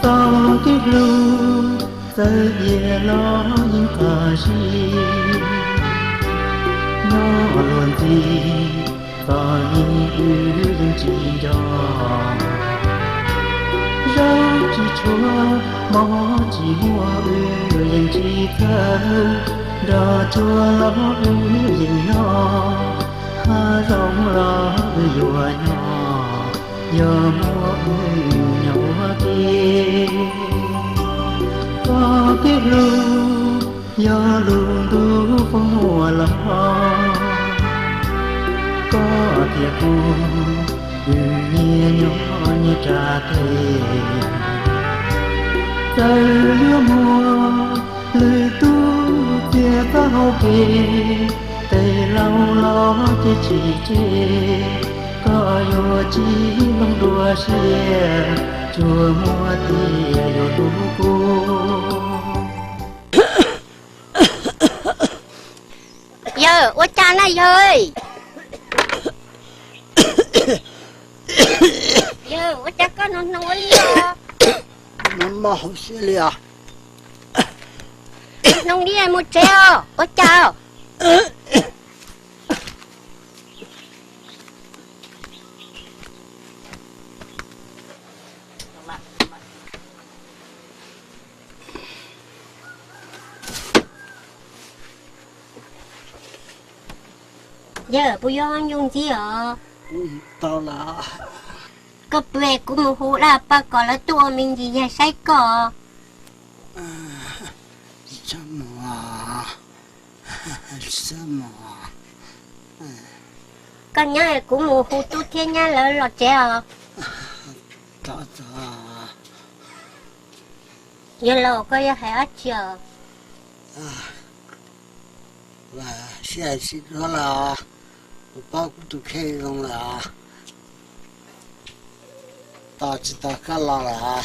Txoj kev hlub txawm tiag los yeej qab zib, nyob luag ntxhi txom nyem wb yeej tsis nco. Zaj tsis tshua, mob tsis muaj wb yeej tsis txhawj, nroj tsuag los wb yeej nyob, hav zoov los wb yuav nyob, yog muaj wb nyob ua ke. Txoj kev hlub yog lub ntuj foom muaj los, koj thiab kuv, wb nyias nyob nyias rab teg. Txawm yuav muaj lwm tus txiav txoj hau kev, tes laus los ces tsis tseg, koj yuav tsis hloov dua siab, tsuas muaj tias yuav hlub kuv. Yawg, ua cas na yawg? Yawg, ua cas koj hnoos hnoos ua li os? Mob hauv siab li os. Hnoos li mus tsev os, ua cas? Yawg, puas yog yus ntxiv os? Tau lawm. Koj pw es kuv mus hu laj pab kom lawv tuaj ua me ntsis yag saib koj. Koj nyob es kuv mus hu tub thiab nyab lawv los tsev os. Yawg laus, koj yog hais dab tsi os? Sib hais sib duab lawm os, kuv paub kuv tus kheej zoo lawm os. Tos tsis tau koj los lawm,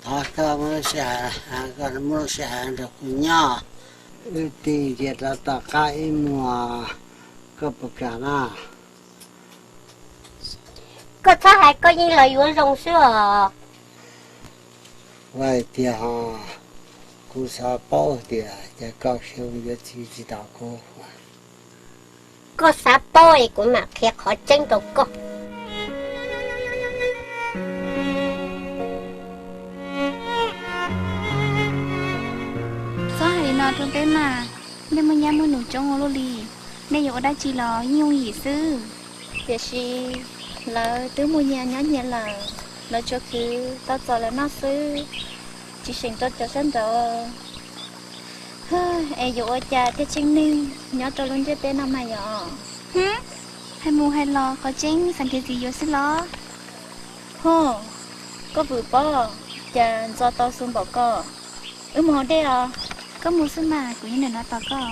thov koj muab lub sij hawm, koj muab lub sij hawm nrog kuv nyob. Wb tig cia rov tom qab ib muag, koj puas kam na? Koj txhob hais, koj yeej los yuav zoo xwb os. Ua tiag ho, kuv xav paub tias cas koj xyov yuav txiv tsis tau kuv. Koj xav paub es kuv mam qhia qhov tseeb rau koj. Txhob hais li no rau peb mas, nej muaj nyab muaj nus coob ua luaj li, nej yuav ua dab tsi los yeej yooj yim xwb. Tiam sis lawv twb muaj nyias nyob nyias lawm, lawv tsuas khwv tau txaus lawv noj xwb, tsis seem rau cov sab nraud. Es yuav ua cas thiaj tseeb neeg nyob rau lub ntiaj teb no mas yom? Hais mus hais los qhov tseeb xav nrhiav txiv yuav xwb los? Ho, koj vwm pob, cas ntxo tau xu npaum koj. Wb mus haus dej os. Koj mus xwb mas, kuv nyob ntawm no tos koj.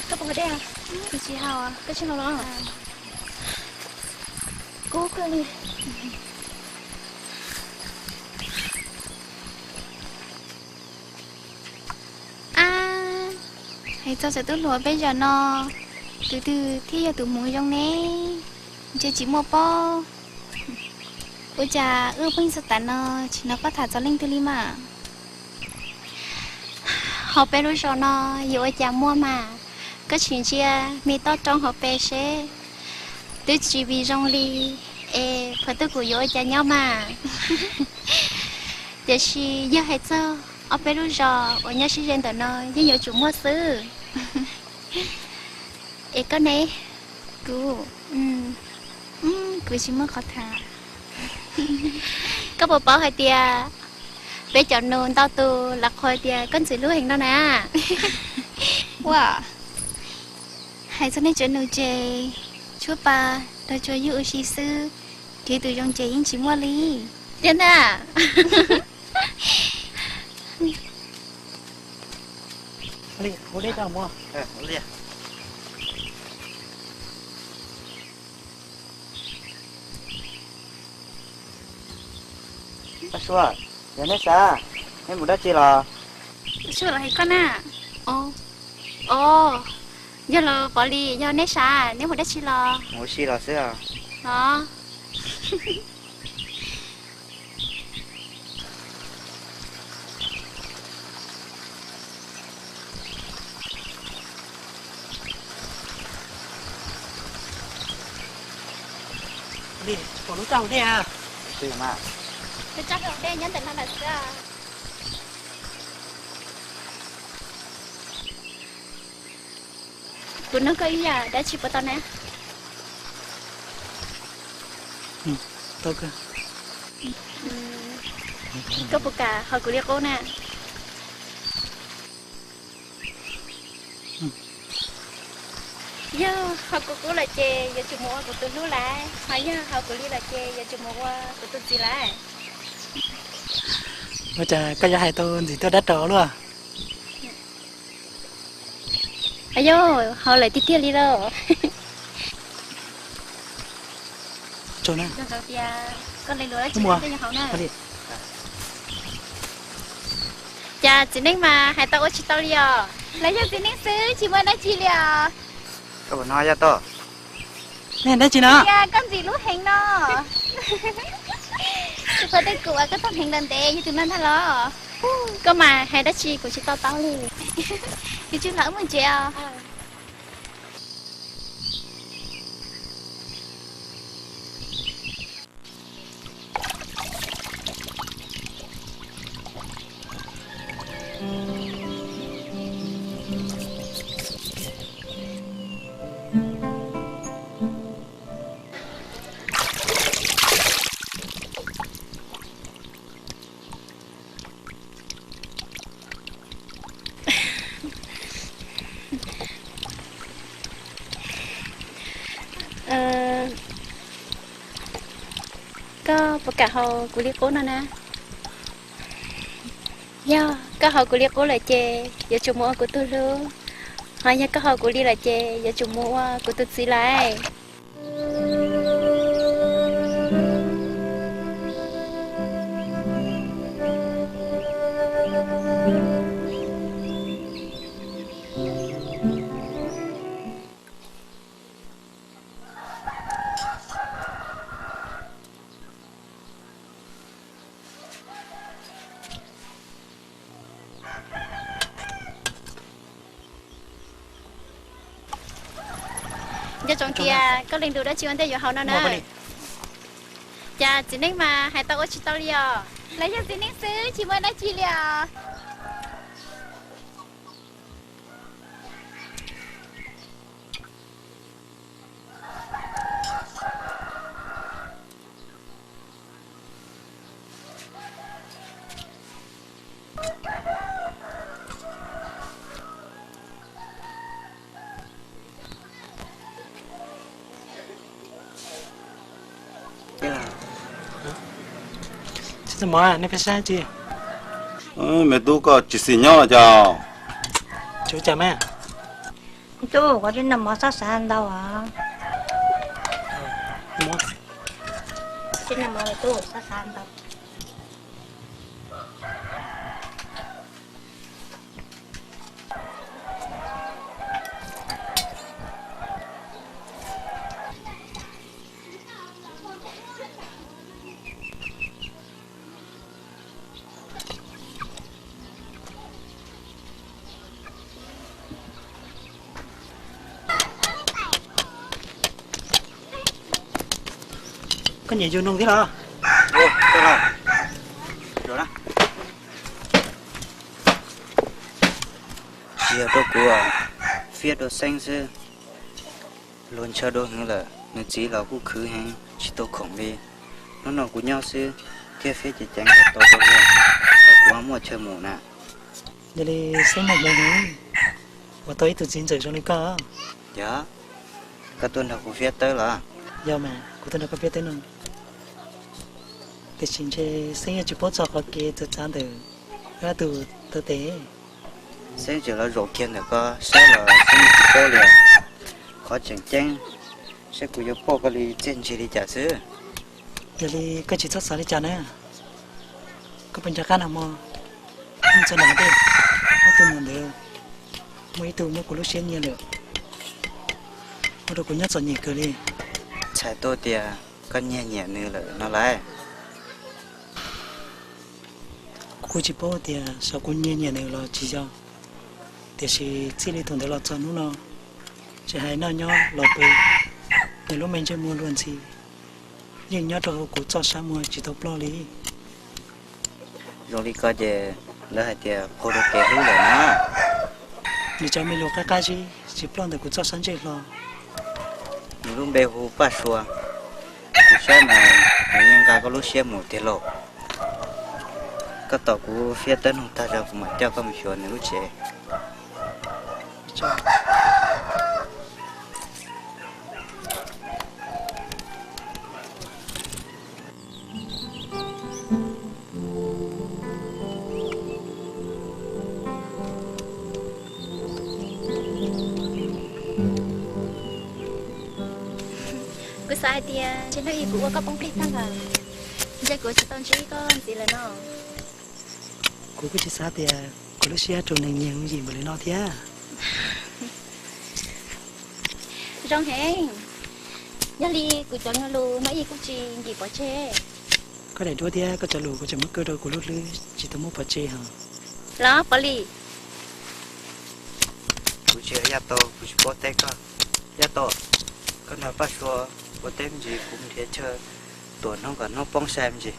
Koj puas haus dej? Kuv tsis haus. Koj tsis haus los? Kub kawg li. Ab, hais txog cov tub hluas peb zos no, tus twg thiaj yog tus hmoov zoo ne? Ntshe tsis muaj pob. Ua cas wb pheej txog tas no tsis hnov koj tham txog leej twg li mas? Hauv peb lub zos no yuav ua cas muaj mas, koj sim ntsia me toj roob hauv pes seb, twb tsis vim zoo li, es phuv twb kuv yuav ua cas nyob mas. Tiam sis yog hais txog ob peb lub zos uas nyob sib ze ntawm no yeej yuav tsum muaj xwb. Es koj ne? Kuv, kuv tsis muaj qhov tham. Koj puas paub hais tias peb cov nus ntau tus lam qhuas tias koj ntxim hlub heev no na? Ua, hais txog nej cov nus ces tshuab pa Los tsuas yug ua si xwb, kev tus zoo ces yeej tsis muaj li. Tiag ntag. Ab Sua, yog neb sav, neb mus dab tsi los? Sua los hais koj na. Os, yog los Pov Lis, yog neb sav, neb mus dab tsi los? Mus ua si los xwb os. Os. Pom lub raj hauv dej. Lub raj hauv dej nyob ntawm no lawm xwb. Kuv nug koj ib yam dab tsi puas tau na? Koj puas kam haus kuv li qub na? Yog haus kuv qub lawm ces yuav tsum mus ua kuv tus hlub lawm, ho yog haus kuv li lawm ces yuav tsum mus ua kuv tus txiv lawm. Ua cas koj yuav hais tau ntxim tuaj dab rau luaj? Yog haus lawm tiag tiag li lauj. Tias koj lees lus dab tsi, cas txiv neej mas hais tau ua tsis tau li os. Lawv yog txiv neej xwb tsis muaj dab tsi li os. Koj puas hnov Yaj Toj? Dab tsi no? Koj ntxim hlub heev no. Tsis pom tej kuv uas koj tau heev ntev ntev yog tus no ntag los? Koj mas hais dab tsi kuv tsis to taub li. Yus tsis los wb mus tsev os. Koj puas kam haus kuv li qub no na? Yog koj haus kuv li qub lawm ces yuav tsum mus ua kuv tus hlub, ho yog koj haus kuv li lawm ces yuav tsum mus ua kuv tus txiv lawm. Nco ntsoov tias koj lees lus dab tsi ua ntej yuav haus no na. Cas txiv neej mas hais tau ua tsis tau li os. Lawv yog txiv neej xwb tsis muaj dab tsi li os. Tsis tau mov, nej pheej saib tsi? Me tub, koj tsis xis nyob los cas? Tsis ua cas mas. Me tub, kuv tsis noj mov, xob xav ntau os. Tsis noj mov, me tub, xob xav ntau. Koj nyiam yug noog thiab los? Tsis yog rau kuv, fiab rau Xeeb xwb. Luag ntshaw dua heev lawm, nws txiv los kuj khwv heev tsis tau khoom li. Hnub no kuv nyob xwb thiaj fiab ceev ceev kom tau rau luag, kom kuv muaj chaw mus na. Yog li Xeeb muaj hmoo heev uas tau ib tug txiv ntxawm zoo li koj. Yog, koj tuaj nrog kuv fiab tawb los? Yog mas kuv tuaj nrog koj piav teb no, tiam sis ntshe Xeeb yeej tsis paub txog qhov kev txawv txav ntawm wb ob tug taw tes. Xeeb tseem los zaum kiag ntawm koj saib los Xeeb tsis paub li. Qhov tseem ceeb, saib kuv yuav pauj koj li txiaj ntsig li cas xwb. Yog li koj tsis txhob xav li cas na. Koj puas nco qab nag hmo ntxov nram dej, ob tug mus ntawd muaj ib tug muab kuv lub siab nyiag lawm, ua rau kuv nyob txom nyem kawg li. Txhais tau tias koj nyiag nyiam nws lawm no lauj? Kuv kuj tsis paub tias xyov kuv nyiag nyiam nws los tsis yog, tiam sis txij li thaum ntawd los txog hnub no, tsis hais noj nyob los pw, nws lub me ntsej muag luag ntxhi yeej nyob rau hauv kuv txoj sab muag tsis tau ploj li. Zoo li ko ces lawv hais tias qaug rau kev hlub lawm na. Nws cov me lus qab qab zib tsis ploj ntawm kuv txoj sab ntsej hlo. Nws lub npe hu Paj Sua. Kuv saib mas nws yeej nqa koj lub siab mus tiag lauj. Koj tos kuv fiab tawb noog tag zog kuv mam coj koj mus xyuas nws lub tsev. Kuv xav hais tias ntshe hnub ib kuv ua koj poob plig tag lawm, ntshe kuv tsis tau ntsib koj ntxiv lawm no. Kuv kuj tsis xav tias kuv lub siab rau nws nyias yooj yim npaum li no thiab. Zoo heev. Yog li kuv cov lus hnub ib kuj tsis nkim pov tseg. Koj daim duab thiab koj cov lus kuv tseem muab kaw rau kuv lub hlwb tsis tau muab pov tseg hos. Los Pov Lis. Kuv tsis yog Yaj Tau, kuv tsis paub teb koj. Yaj Tau, koj nrog Paj Sua ua teb me ntsis, kuv mus nrhiav chaw tuam hnub kom hnub poob sai me ntsis.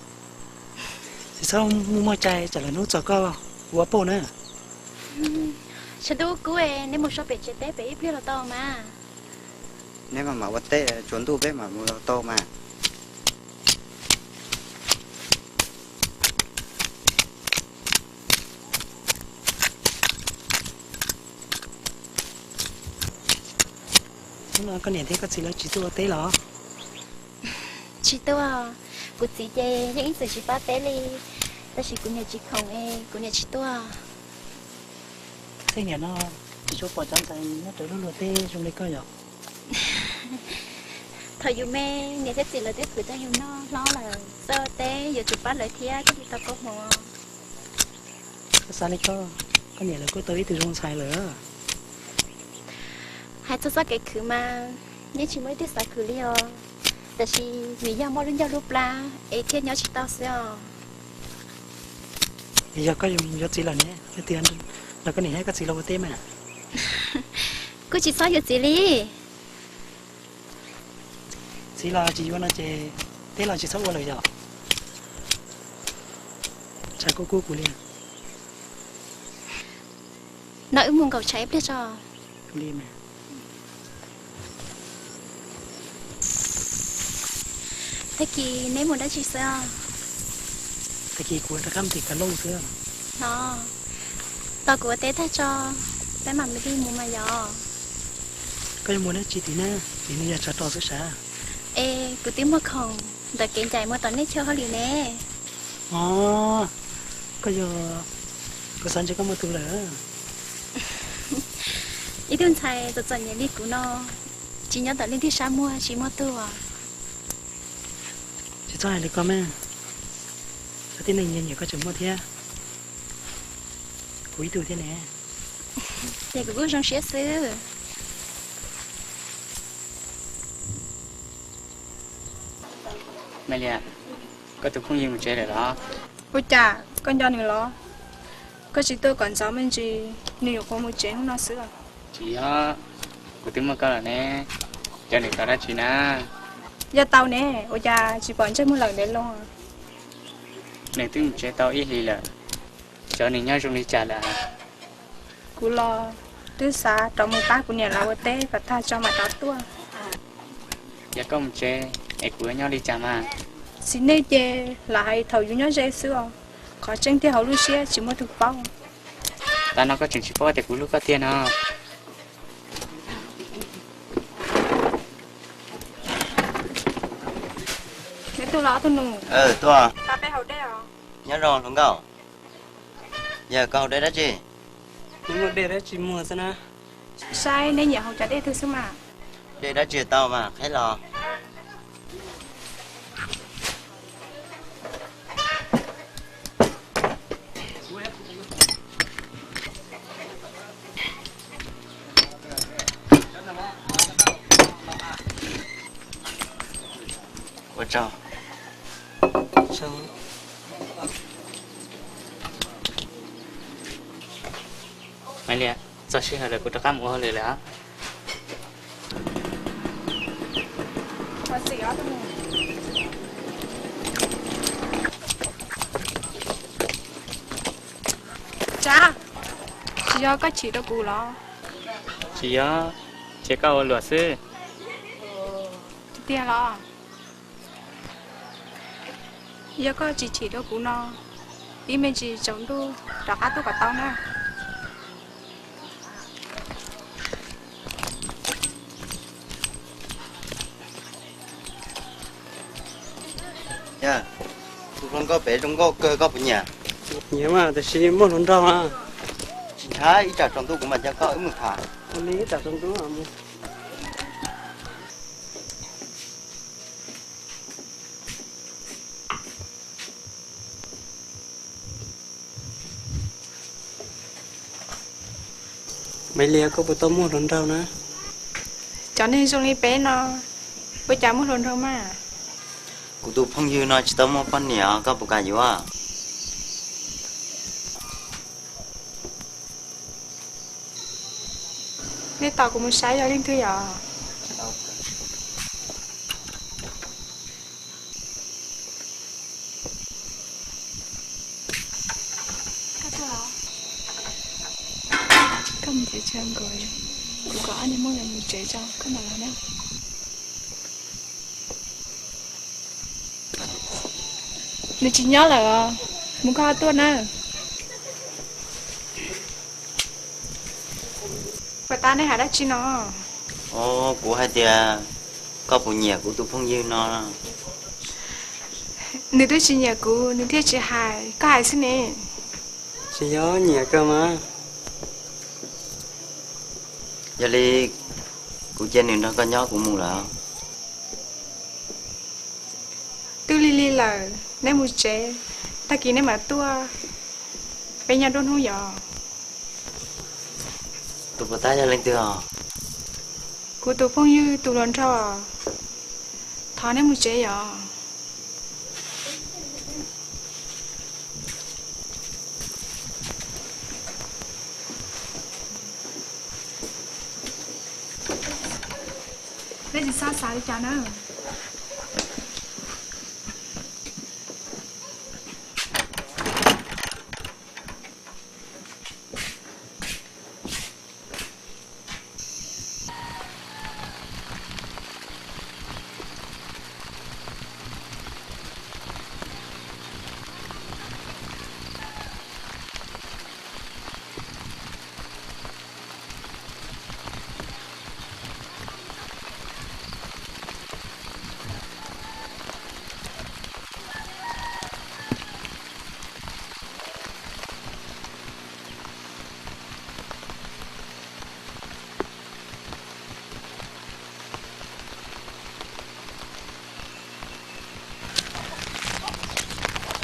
Tsis txhob muaj muaj cai tsam lwm hnub txog koj ua pauj na. Tshav ntuj kub, neb mus so pem tsev teb pem ib pliag los tau mas. Neb maj mam ua teb, tsaus ntuj peb mam mus los tau mas. Hnub no koj niam thiab koj txiv lawv tsis tuaj ua teb los? Tsis tuaj. Kuv txiv ces yeej ib txwm tsis pab teb li, tab sis kuv niam tsis khoom es kuv niam tsis tuaj. Tej niam no tsis tshua pom cov ntxhais nyob rawv lub luag teb zoo li koj yom. Thaum yus me, niam thiab txiv lawv twb khwv tau yus noj hlob lawm, txawj ua teb yuav tsum pab lawv thiab thiaj li tau koob hmoov. Koj xav li koj, koj niam lawv kuj tau ib tug zoo ntxhais lawm. Hais txog txoj kev khwv mas yeej tsis muaj ib tug xav khwv li os, tab sis vim yog muaj lub ncauj lub plab es thiaj nyob tsis tau xwb os. Vim yog koj yuav txiv lawm ne, yog tias nrog koj niam thiab koj txiv los ua teb mas. Kuj tsis txhob yuav txiv li. Txiv los tsis yuav no ces teb los tsis txhob ua lawm yom. Tshav kuj kub kuv li. No wb mus nkaum tshav ib pliag tso. Tag kis neb mus dab tsi xwb? Tag kis kuv rov qab mus tim Kav Looj xwb. No, tos kuv ua teb tag tso, peb mam li mus mas yom. Koj yuav mus dab tsi tim na? Tim no yog tshav rog xwb sav. Es kuv twb muaj khoom ntawm kev ncaim mus tom nej chaw hauj lwm ne. Os, koj yog, kuv xav ntshe koj muaj tug lawm. Ib tug ntxhais txom txom nyem li kuv no, tsis nyob tom leej twg sab muag tsis muaj tug. Tsis txhob hais li ko mas, cov tib neeg nyiam nyiam koj tseem muaj thiab. Kuv ib tug thiab ne. Ces kuv kuj zoo siab xwb. Maiv Liag, koj tus phooj ywg mus tsev lawm los? Ua cas koj nco nws los? Koj tsis tuaj kom ntxov me ntsis, nws yuav qhuav mus tsev hnub no xwb os. Tsis yog, kuv twb muaj koj lawm ne, nco nws tos dab tsi na? Yog tau ne, ua cas tsis pom ntsej muag lawm ntev loo? Nws twb mus tsev tau ib hlis lawm, xyov nws nyob zoo li cas lawm. Kuv los twb xav rov mus pab kuv niam lawv ua teb kom tag tso mam rov tuaj. Yog koj mus tsev es kuv yuav nyob li cas mas? Txiv neej ces lam hais thaum yus nyob ze xwb os, qhov tseeb tiag hauv lub siab tsis muaj tus paub. Tam no koj tseem tsis paub tias kuv hlub koj tiag no. Tuaj los ob tug nus. Tuaj. Nyob zoo hluas nkauj. Yog koj haus dej dab tsi? Neb muaj dej dab tsi muag xwb na? Saib neb nyiam haus cov dej twg xwb mas. Dej dab tsi tau mas qheb los. Ua tsaug. Maiv Liag, txog sij hawm lawm, kuv rov qab mus ua hauj lwm lawm. Tsav, tsis yog koj chim rau kuv los? Tsis yog, ces koj ua luam xwb. Tiag los? Yog koj tsis chim rau kuv no, ib me ntsis tsaus ntuj rov qab tuaj kom tau na. Tus hluas nkauj pem zoo nkauj kawg, koj puas nyiam? Nyiam mas, tiam sis muaj hluas nraug na. Tsis ntshai, ib tsam tsaus ntuj kuv mam coj koj wb mus tham. Ua li ib tsam tsaus ntuj. Maiv Liag, koj puas tau muaj hluas nraug na? Cov neeg zoo li peb no, ua cas muaj hluas nraug mas? Kuv tus phooj ywg no tsis tau muaj poj niam, koj puas kam yuav? Nej tos kuv mus saib yog leej twg yom? Koj mus tsev tsawg nkaus, kuv kom ob niag muab yuav mus tsev tso koj mam los na. Nws tsis nyob lawm os, mus koj ho tuaj na. Puas tas nej hais dab tsi no? Kuv hais tias koj puas nyiam kuv tus phooj ywg no. Nws twb tsis nyiam kuv nws thiaj tsis hais, koj hais xwb ne. Tsis yog, nyiam kawg mas. Yog li kuv cia nws nrog koj nyob, kuv mus lawm. Twb lig lig lawm, neb mus tsev, tag kis neb mam tuaj, peb nyob nruab hnub yom. Tus puas tab yog leej twg os? Kuv tus phooj ywg tus hluas nraug, thov neb mus tsev yom. Nej tsis txhob xav li cas na.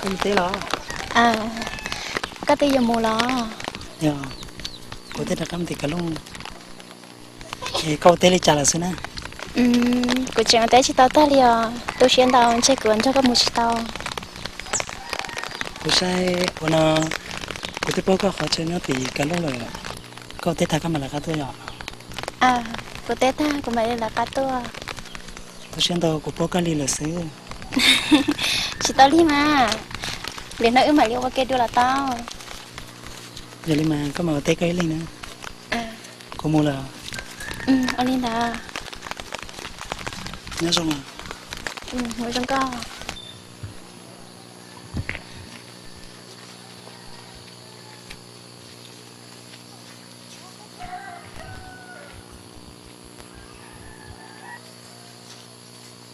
Koj mus teb los? Koj twb yuav mus los? Yog, kuv twb rov qab mus tim Kav Looj. Es koj ua teb li cas lawm xwb na? Kuv tseem ua teb tsis tau tag li os, tu siab ntau ntshe kuv nrog koj mus tsis tau. Kuv saib ua no, kuv twb paub koj qhov chaw nyob tim Kav Looj lawm. Koj ua teb tag koj mam lawv qab tuaj yom? Kuv teb tag kuv mam li lawv qab tuaj. Tu siab ntau, kuv paub koj li lawm xwb. Tsis tau li mas, lwm hnub wb mam li ua ke dua los tau. Yog li mas koj mam ua teb koj ib leeg na. Kuv mus lawm. Ua li ntawd. Nyob zoo. Mus zoo koj.